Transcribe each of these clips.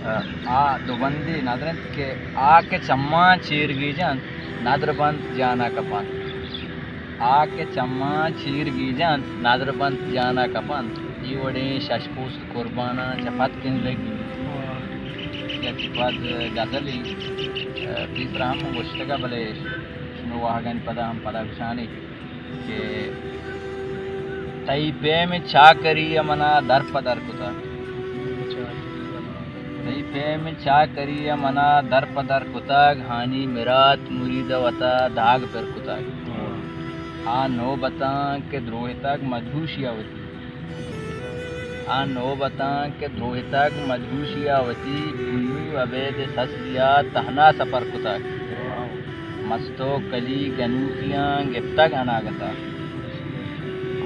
آ دو بندی ندر انت کہ آ کہ چماں چیر گیجنت، ندر بنت جانا کپنت۔ آ کہ چماں چیر گیجنت، ندر بنت جانا کپنت۔ اے وڑیں شش پوست قرباناں چہ پد کنزگ بیت۔ یک پد غزلی، پیسرا ہم گوشتگا، بلے شمے واہگانی پدا ہم پدا گوشانی کہ تئی پیم چاکری ء منا در پہ در کتگ۔ تئی پیم چاکری ء منا در پہ در کتگ، ہانی مرات مرید ء وتا داگ پر کتگ۔ آ نوبتاں کہ دروہتگ مدہوشی ء وتی۔ آ نوبتاں کہ دروہتگ مدہوشی ء وتی، پنو ابید سسیا تہنا سپر کتگ۔ مستو کلی گنوکیاں گپتگ اناگتا۔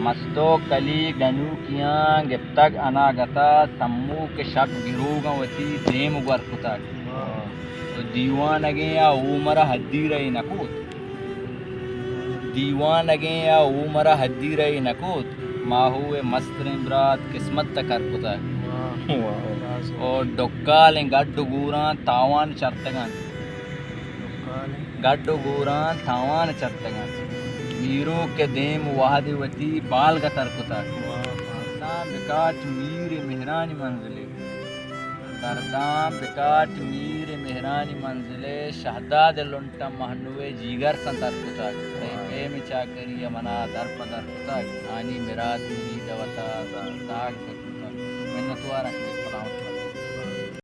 مستو کلی گنوکیاں گپتگ اناگتا، سمو کہ شپ گروگاں وتی دیم گور کتگ۔ تو دیوانگیں آ عمر ء حدی رہی نہ کت۔ دیوانگیں آ عمر ء حدی رہی نہ کت۔ ماہو ء مستریں برات قسمت ء کر کتگ۔ او ڈکالیں گڈ و گوراں تاوان چرتگ انت۔ گڈ و گوراں تاوان چرتگ انت۔ میرو کہ دیم وہدے وتی بالگ ء تر کتگ۔ درداں بکاٹ میر مہرانی منزلے۔ درداں بکاٹ میر مہرانی منزلے، شہداد لنٹاں مہنوے جیگر سنتر کتگ۔ تئی پیم چاکری ء منا در پہ در کتگ، آنی مراد مرید ء وتا داگ پر کتگ۔ منتوار۔